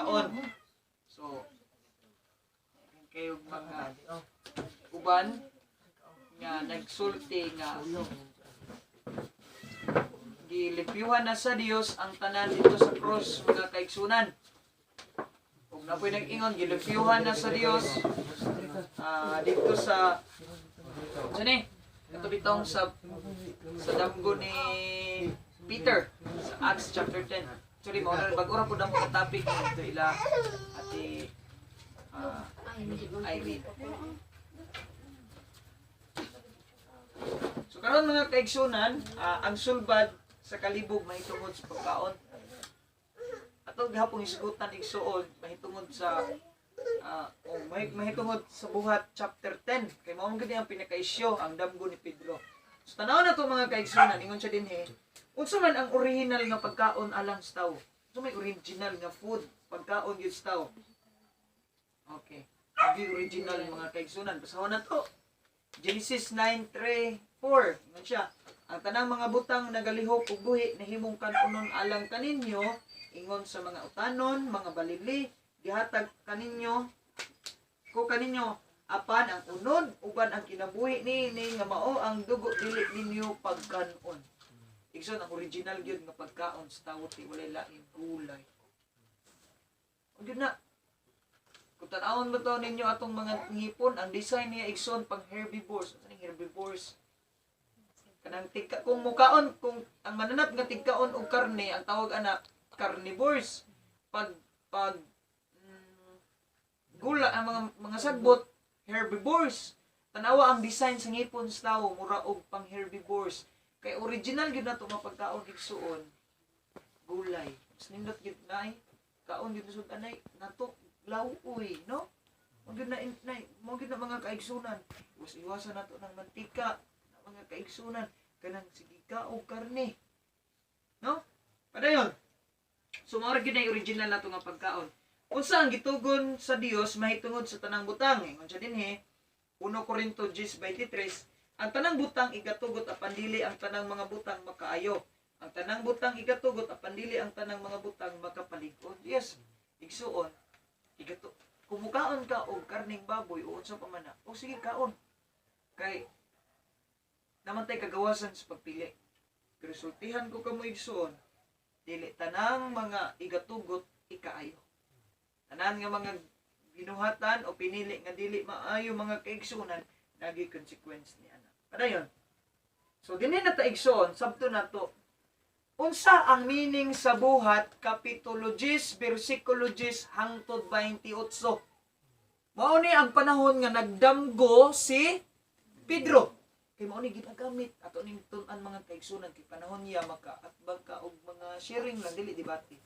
pagkaon. So, kayo mga uban nga nagsulti nga gilimpyuhan na sa Dios ang tanan dito sa cross, mga kaigsunan. Ug naa poy nag-ingon gilimpyuhan na sa Dios dito sa sa ni ito bitong sa damgo ni Peter sa Acts chapter 10. Actually, mao na bag-o ra pud ang mga topic dito ila ate Irene. So karon, mga kaigsunan, ang sulbad sa kalibog mahitungod sa pagkaon. Ato gihapon hisgutan, igsuon, mahitungod sa o mahitungod sa Buhat chapter 10 kay mao man gid ang pinaka-isyu, ang damgo ni Pedro. So tanaw na to, mga kaigsunan, ingon siya dinhi, unsa man ang original nga pagkaon alang sa tawo? Unsa may original nga food, pagkaon gyud sa tawo? Okay. Ang original, mga kaigsunan, basahon na to. Genesis 9:3-4. Ingon siya, ang tanang mga butang nagalihok ug buhi nahimong kan-unon alang kaninyo, ingon sa mga utanon, mga balili, gihatag kaninyo ko kaninyo, apan ang unod uban ang kinabuhi niini nga mao ang dugo dili ninyo pagkanon. Igsoon, ang original gyud nga pagkaon sa tawo ti walay laing gulay. Ug yun na, kung tan-awon mo to ninyo atong mga ngipon, ang design niya, igsoon, pang herbivores. Ano ning herbivores? Kanang tigka kung mukaon, kung ang mananap nga tigkaon og karne, ang tawag ana carnivores. Pag gula ang mga sagbot, herbivores. Tanawa ang design sa ngipon sa tawo, mura og pang herbivores. Kay original gyud nato nga pagkaon, igsuon, gulay. Mas nindot gyud na ay kaon gyud sud anay nato law-uy, no? Mo gyud na na mo gyud na, mga kaigsunan. Iwas iwasan nato ng mantika na, mga kaigsunan, kanang sige ka og karne. No? Padayon. So mao ra gyud na yung original nato nga pagkaon. Unsa ang gitugon sa Dios mahitungod sa tanang butang? Ingon siya dinhi, 1 Corinto 10:23, ang tanang butang igatugot apan dili ang tanang mga butang makaayo. Ang tanang butang igatugot apan dili ang tanang mga butang makapalig-on. Yes, igsuon, igato kung mukaon ka og karning baboy o unsa pa man na, o sige kaon. Kay naman tay kagawasan sa pagpili. Pero sultihan ko kamo, igsuon, dili tanang mga igatugot ikaayo. Tanan nga mga binuhatan o pinili nga dili maayo, mga kaigsunan, nagi consequence ni ana. Padayon. So dinhi na ta, igsuon, sabto na to. Unsa ang meaning sa Buhat kapitulo 10 bersikulo 10 hangtod 28? Mao ni ang panahon nga nagdamgo si Pedro. Kay mao ni ginagamit ato ning tun-an, mga kaigsunan, kay panahon niya makaatbang ka og mga sharing lang, dili debate.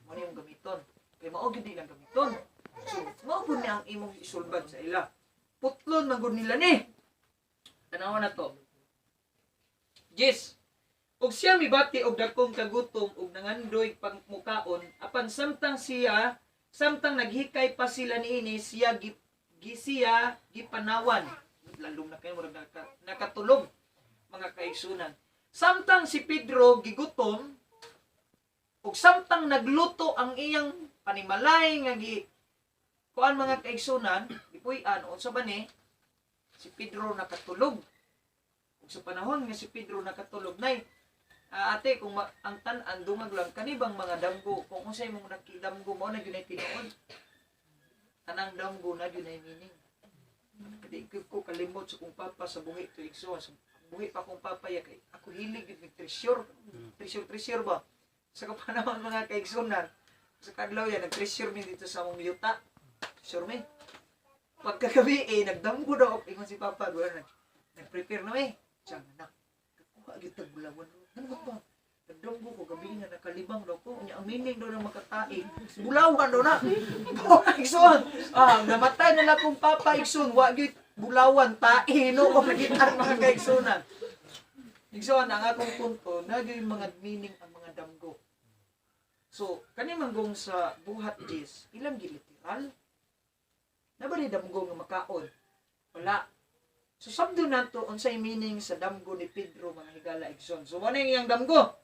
Mao ni imong gamiton. Kay mao gyud ilang gamiton. So mao pud ni ang imong isulbad sa ila. Putlon man gud nila ni. Tanawa na to. Yes. Ug siya mibati og dakong kagutom ug nangandoy pagmukaon, apan samtang naghikay pa sila niini, siya gi, gi siya gipanawan. Lalong na kayo murag nakatulog, mga kaigsunan. Samtang si Pedro gigutom ug samtang nagluto ang iyang panimalay nga gi kuan, mga kaigsunan, gipuy-an unsa ba ni, si Pedro nakatulog. Ug sa panahon nga si Pedro nakatulog, nay, ate, kung ang tan-an dungag lang kani bang mga damgo, kung unsay mong nakidamgo mao na gyud ay tinuod. Tanang damgo na gyud ay meaning. Di ko kalimot sa kong papa sa buhi to, igsuon, sa buhi pa kong papa ya, kay ako hilig gyud mig treasure. Treasure, treasure ba? Sa kapanahon, mga kaigsunan, sa kadlaw ya nag-treasure mi dito sa among yuta. Treasure mi. Pagkagabi eh, nagdamgo daw ako. Ingon si papa, wala nag-prepare na eh. Siya anak, kakuha gyud tag bulawan. Ano ba? Nagdamgo ko gabi nga nakalibang daw ko. Unya ang meaning daw ng makatae, bulawan daw na. Igsoon. Namatay na lang kong papa, igsoon. Wa gyud bulawan, tae no ko nagitan, mga kaigsunan. Igsoon, ang akong punto, na gyud mga meaning ang mga damgo. So, kani manggong sa Buhat 10, ilang giliteral? Na ba ni damgo nga makaon? Wala. So sabdo nato unsay meaning sa damgo ni Pedro, mga higala, igsoon. So mo na iyang damgo.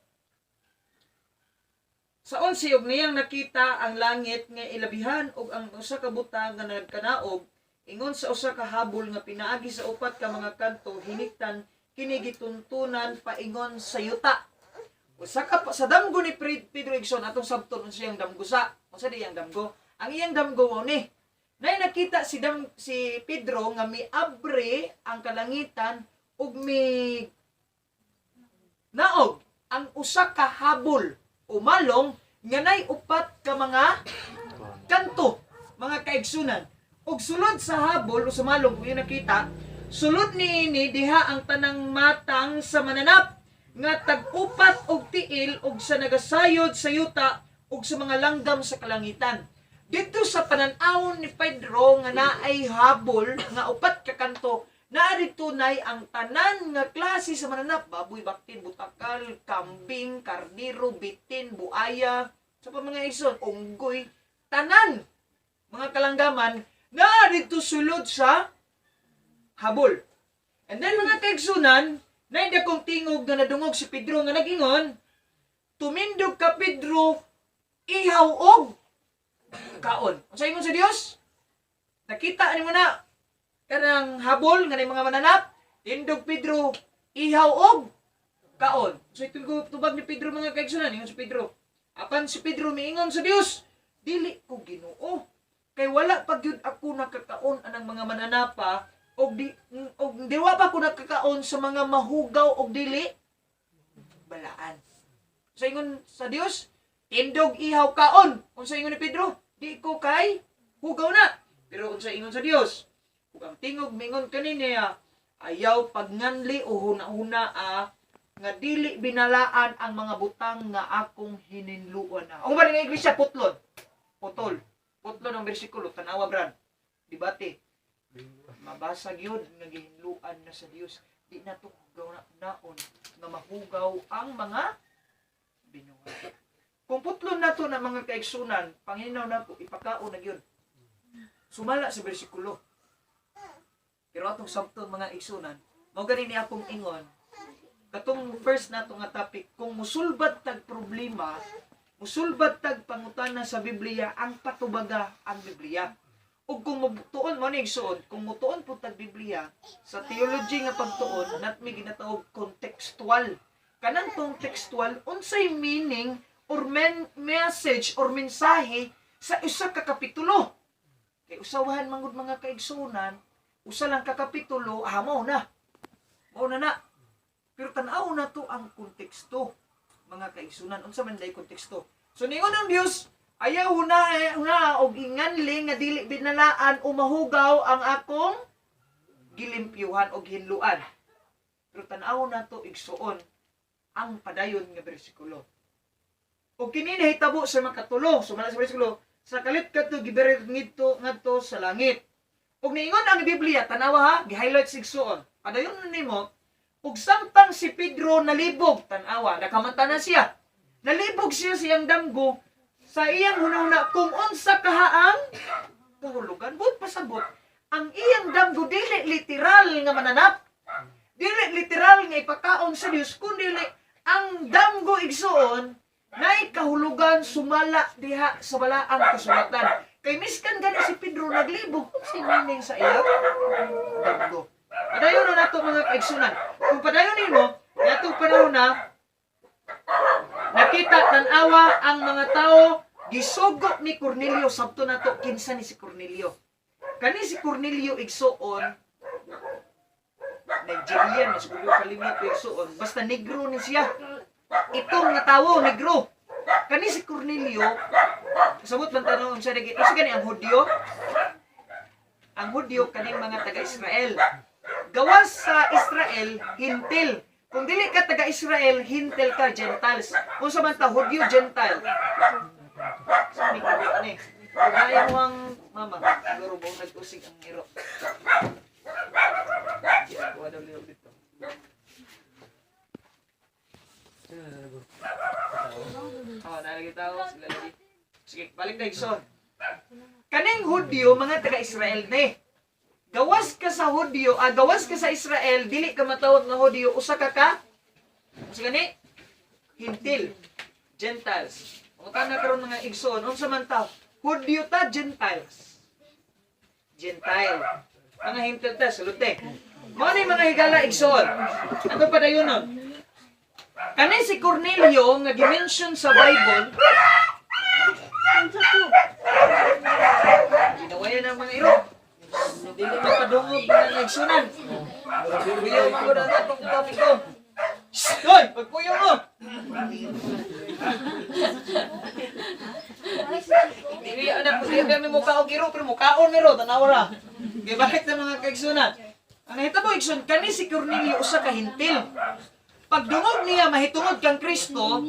Sa 11, og niyang nakita ang langit nga ilabihan ug ang usa ka butang nga nagkanaog ingon sa usa ka habol nga pinaagi sa upat ka mga kanto, hiniktan kini gituntunan paingon sa yuta. Usa ka sa damgo ni Pedro, igsoon, atong sabton unsa iyang damgo sa. Unsa di iyang damgo? Ang iyang damgo mao ni. Nay nakita si Pedro nga miabre ang kalangitan ug mi naog ang usa ka habol o malong nga nay upat ka mga kanto, mga kaigsunan. Ug sulod sa habol o sa malong, kung yung nakita, sulod niini diha ang tanang matang sa mananap nga tag-upat og tiil ug sa nagasayod sa yuta ug sa mga langgam sa kalangitan. Dito sa panan-awon ni Pedro nga naay habol nga upat ka kanto, naa didto nay ang tanan nga klase sa mananap: baboy, baktin, butakal, kambing, kardiro, bitin, buaya, sa pa mga igsoon, unggoy, tanan mga kalanggaman naa didto sulod sa habol. And then, mga kaigsunan, naay dakong tingog nga nadungog si Pedro nga nagingon, "Tumindog ka, Pedro, ihaw og kaon." Unsa ingon sa Dios? Nakita nimo na kanang habol nga nay mga mananap, "Tindog, Pedro, ihaw og kaon." So ito tubag ni Pedro, mga kaigsunan, ingon si Pedro. Apan si Pedro miingon sa Dios, "Dili ko, Ginoo. Kay wala pa gyud ako nakakaon anang mga mananapa og di wa pa ko nakakaon sa mga mahugaw og dili balaan." Sa ingon sa Dios, "Tindog, ihaw, kaon." Unsa ingon ni Pedro? "Di ko, kay hugaw na." Pero unsa ingon sa Dios? Ug ang tingog mingon kaniya, "Ayaw pagnganli o huna-huna nga dili binalaan ang mga butang nga akong hininluan na." Ang ba nga iglesia putlon? Putol. Putlon ang bersikulo, tanawa, Brad. Debate. Mabasa gyud nga gihinluan na sa Dios. Di na to hugaw na naon nga mahugaw ang mga binuhat. Kung putlon nato na, mga kaigsunan, panginaw na po, ipakaon na gyud. Sumala sa bersikulo. Pero atong sabton, mga igsunan, mao gani ni akong ingon, katong first nato nga topic, kung musulbad tag problema, musulbad tag pangutana sa Biblia, ang patubaga ang Biblia. Ug kung mutuon mo ni igsuon, kung mutuon po tag Biblia, sa theology nga pagtuon, naa mi ginatawag contextual. Kanang contextual, unsay meaning or message or mensahe sa usa ka kapitulo. Kay usawahan manggod, mga kaigsunan, usa lang ka kapitulo, mao na. Mao na na. Pero tan-aw na to ang konteksto, mga kaigsunan. Unsa man day konteksto? So ningon ang Dios, "Ayaw huna huna og inganli nga dili binalaan o mahugaw ang akong gilimpyuhan og hinluan." Pero tan-aw na to, igsuon, ang padayon nga bersikulo. O kini nahitabo sa makatulo, sumala sa bersikulo, sa kalit kadto gibirir ngadto ngadto sa langit. Ug niingon ang Biblia, tanawa ha, gi-highlight sig igsuon. Padayon nimo, ug samtang si Pedro nalibog, tanawa, nakamanta na siya. Nalibog siya sa iyang damgo, sa iyang hunahuna kung unsa kaha ang kahulugan. But pasabot, ang iyang damgo dili literal nga mananap. Dili literal nga ipakaon sa Dios, kundi ang damgo, igsuon, nay kahulugan sumala diha sa balaang kasulatan. Kay miskan gani si Pedro naglibog kung unsay meaning sa iyang damgo. Padayon na nato, mga kaigsunan. Kung padayon nimo, natong panahon na nakita, tan-awa ang mga tao gisugo ni Cornelio. Sabto nato kinsa ni si Cornelio. Kani si Cornelio, igsuon, Nigerian mas siguro kalimit ko, igsuon. Basta negro ni siya. Itong nga tawo negro. Kani si Cornelio, sabot man tanong siya lagi. Unsa gani ang Hudyo? Ang Hudyo kaning mga taga-Israel. Gawas sa Israel, Hentil. Kung dili ka taga-Israel, Hentil ka, Gentiles. Unsa man ta, Hudyo, Gentile? Sa mi kabot ani. Kung ayaw mo ang mama, siguro mo nag-usig ang iro. Yeah, kuha daw niyo dito. Oh, nalagi tao sila lagi. Sige, balik na, igsoon. Kaning Hudyo, mga taga-Israel ni. Gawas ka sa Hudyo, gawas ka sa Israel, dili ka matawag nga Hudyo, usa ka ka? Usa gani? Hentil. Gentiles. Pangutana karon, mga igsoon, unsa man ta? Hudyo ta, Gentiles? Gentile. Mga Hintil ta, sulod te. Mao ni, mga higala, igsoon. Ato pa dayon nun. Kani si Cornelio nga gi-mention sa Bible, ginawayan ang mga iro. Dili mapadungog mga igsunan. Kuyaw man gud ang atong topic ko. Shh! Hoy, pagkuyaw mo. Dili anak, dili kami mukaog iro pero mukaon mero, tanawa ra. Gibalik na, mga kaigsunan. Ang nahitabo, igsoon, kani si Cornelio usa ka Hintil. Pagdungog niya mahitungod kang Kristo,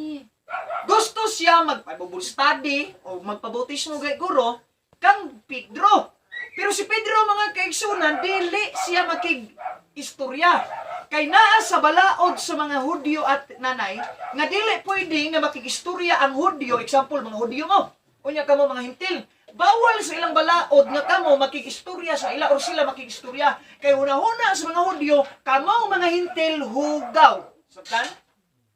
gusto siya magpa-Bible study o magpabautismo kay guro kang Pedro. Pero si Pedro, mga kaigsunan, dili siya makig istorya. Kay naa sa balaod sa mga Hudyo at nanay nga dili pwede nga makig-istorya ang Hudyo, example, mga Hudyo mo. Unya kamo mga Hintil. Bawal sa ilang balaod nga kamo makig-istorya sa ila or sila makig-istorya. Kay hunahuna sa mga Hudyo, kamo mga Hintil hugaw. Sabtan?